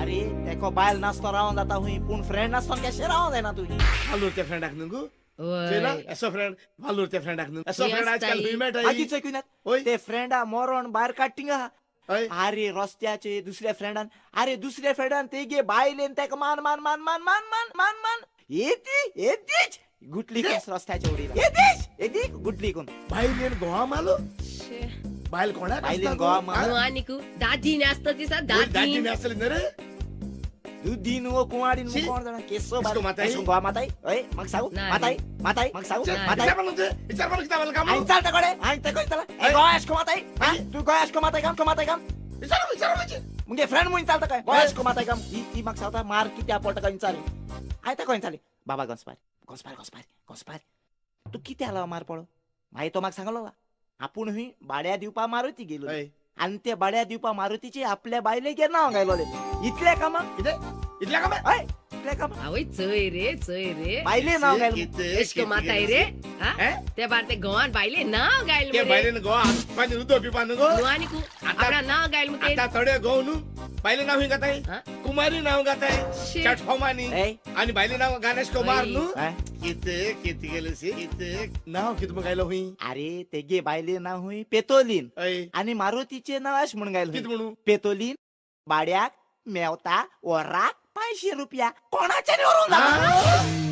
अरे तेको बायल नासतो रावन जाता हुंय पूण फ्रेंड नासतो केशें रावन जायना तुवें. वालोर त्या फ्रेंडाक न्हू गो. चेला एसो फ्रेंड वालोर त्या फ्रेंडाक न्हू. एसो फ्रेंड आजकाल हुंय मेळटा. मागीर चोय ना ते फ्रेंडा मरण भायर काडटिंगा. अरे रस्त्याचे दुसऱ्या फ्रेंडान, अरे दुसऱ्या फ्रेंडान तेगे बायलेन तेका मान मान मान मान मान मान मान मान येती येतीच गुटली कस रस्त्याचे उडयला. येतीच येती गुटली कोण बायलेन गोवा मालो. बायल कोणाक बायलेन गोवा मालो आनीकू दादीन आसता दिसा दादीन आसली न्ही रे. दुदीन वो कुंवाडीन कोण जाणा केसो गोवा माताई. हय म्हाका सांगू माताई माताई म्हाका सांगू माताई विचार मारून कितें काम आनी चालता कडे आनी तें खंय चला गोवा एशको माताई. तूं गोवा एशको माताई काम माताई काम विचार विचार मुगे फ्रेंड म्हणून चालता काय गोवा एशको माताई काम. ही म्हाका सांगता मार कित्या पडटा खंय चाली आयता खंय चाली. बाबा गोंसपार गोंसपार गोंसपार गोंसपार तूं कित्या लाव मार पडो. मागीर तो म्हाका सांगलो आपूण हुंय भाड्या दिवपा मारुती गेलो आनी ते भाड्या दिवपा मारुतीची आपल्या बायलेगेर नांव घायलोलें. इतल्या कामाक कितें इतल्या कामाक हय इतल्या कामाक. आवय चोय रे चोय रे बायले नांव घायलें एशको माताय रे. ते बार ते गोवान बायले नांव घायलें ते बायलेन गोवा पानी उदो पिपा न्हू गो. आनीकू आपणा नांव घायलें. आतां थोडे गोव न्हू बायले नांव हुंय घाताय कुमारी नांव घाताय चटफोमानी आनी बायले नांव गणेश कुमार न्हू. कितें कितें गेलें सी कितें नांव कितें म्हूण घायलो हुंय. अरे तेगे बायले नांव हुंय पेतोलीन आनी मारुतीचें नांव अशें म्हूण घायलें. कितें म्हणू पेतोलीन भाड्याक मेवता वराक 500 रुपया कोणाच्यान व्हरूंक जाता.